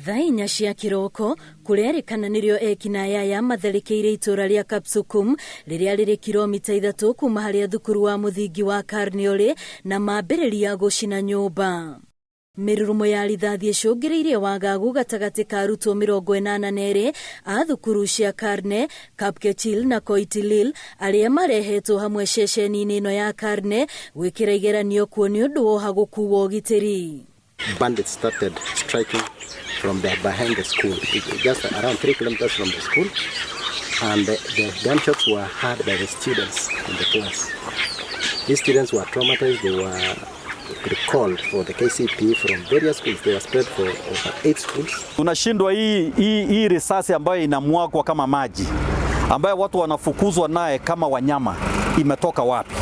Thaa 4 cia kĩroko kũrerĩkana nĩrĩo ekinaĩ aya matharĩkĩire itũra rĩa Kapsukum rĩrĩa rĩrĩ kilomita 3 kuma harĩa thukuru wa mũthingi wa Karne ũrĩ na mambĩrĩria gũcina nyũmba. Mĩrurumo ya rithathi ĩcũngĩrĩirie wagagu gatagatĩ ka arutwo 82 a thukuru cia Karne, Kapkechil na Koitilil arĩa marehetwo hamwe ceceni-inĩ ĩno ya Karne gwĩkĩra igeranio kuo nĩ ũndũ wa ũhagũku wa ũgitĩri. Bandits started striking from the behind the school, just around 3 kilometers from the school, and the gunshots were heard by the students in the class. These students were traumatized. They were recalled for the KCPE from various schools. They were spread for over 8 schools. Tunashindwa hii risasi ambayo inamwagwa kama maji, ambayo watu wanafukuzwa naye kama wanyama, imetoka wapi?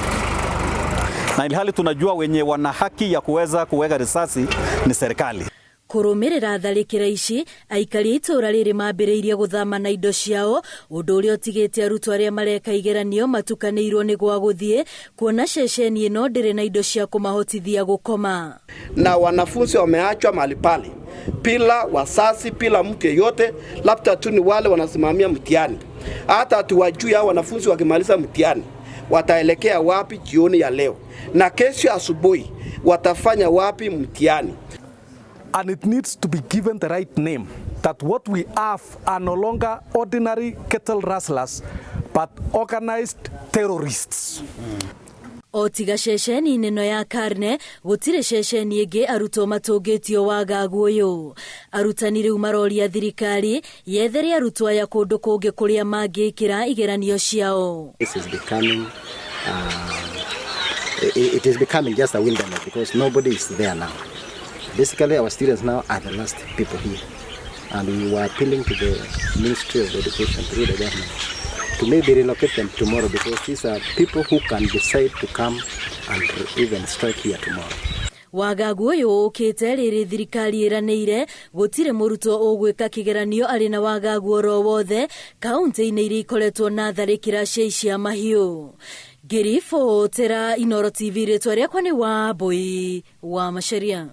Na ilhali tunajua wenye wana haki ya kuweza kuweka risasi ni serikali. Kũrũmĩrĩra tharĩkĩra ici, aikari a itũũra rĩrĩ mambĩrĩirie gũthama na indo ciao, ũndũ ũrĩa ũtigĩte arutwo arĩa mareka igeranio matukanĩirwo nĩ gwa gũthiĩ, kuona ceceni ĩno ndĩrĩ na indo cia kũmahotithia gũkoma. Na wanafunzi wameachwa mahali pale bila wazazi, bila mtu yeyote, labda tu ni wale wanasimamia mtihani. Hata hatuwajui hao wanafunzi wakimaliza mtihani wataelekea wapi jioni ya leo, na kesho asubuhi watafanya wapi mtihani. And it needs to be given the right name, that what we have are no longer ordinary cattle rustlers, but organized terrorists. O tiga ceceni-inĩ ĩno ya Karne, gũtirĩ ceceni ĩngĩ arutwo matũngĩtio wagagu ũyũ. Arutani rĩu maroria thirikari yethere arutwo aya kũndũ kũngĩ kũrĩa mangĩkĩra igeranio ciao. This is becoming, it is becoming just a wilderness because nobody is there now. Basically, our students now are the last people here, and we were appealing to the Ministry of Education through the government to maybe relocate them tomorrow, because these are people who can decide to come and even strike here tomorrow. Wagagu ũyũ ũkĩte rĩrĩ thirikari ĩranĩire gũtirĩ mũrutwo ũgwĩka kĩgeranio arĩ na wagagu oro wothe kaunti-inĩ iria ikoretwo na tharĩkĩra cia icia mahiũ. Ngĩribotera Inooro TV, rĩtwa rĩakwa nĩ Wambui wa Macharia.